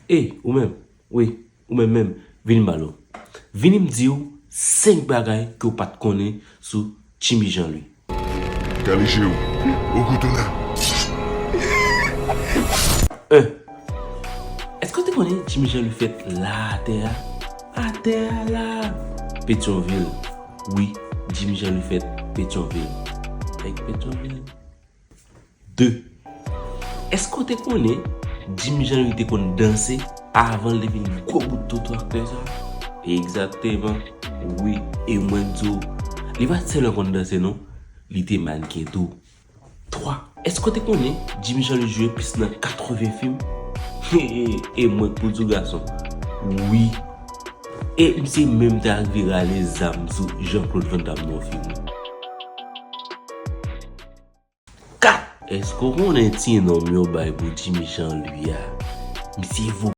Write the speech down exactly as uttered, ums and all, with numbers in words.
Ey, ou menm, wi, ou menm menm, vini m pale w. Vini m di w senk bagay ke w pa t konnen sou Jimmy Jean Louis. Gade je w, ou kou tounen. En. Èske w te konnen Jimmy Jean Louis fèt la atè a? Atè a la! Petyonvil. Wi, Jimmy Jean Louis fèt Petyonvil. Nèg Petyonvil. De. Èske w te konnen Jimmy Jean Louis te konn danse avan l te vin gwo bout toto aktè sa? Egzakteman. Wi, e mwen di w, li pa t sèlman konn danse non, li te mannken tou. Twa. Èske w te konnen Jimmy Jean Louis jwe plis nan katreven fim? E mwen k pou di w gason. Wi. E misye menm te arive rale zam sou Jean Claude Van Damme nan yon fim wi. Kat. Èske w konnen ti non yo bay pou Jimmy Jean Louis a? Misye vo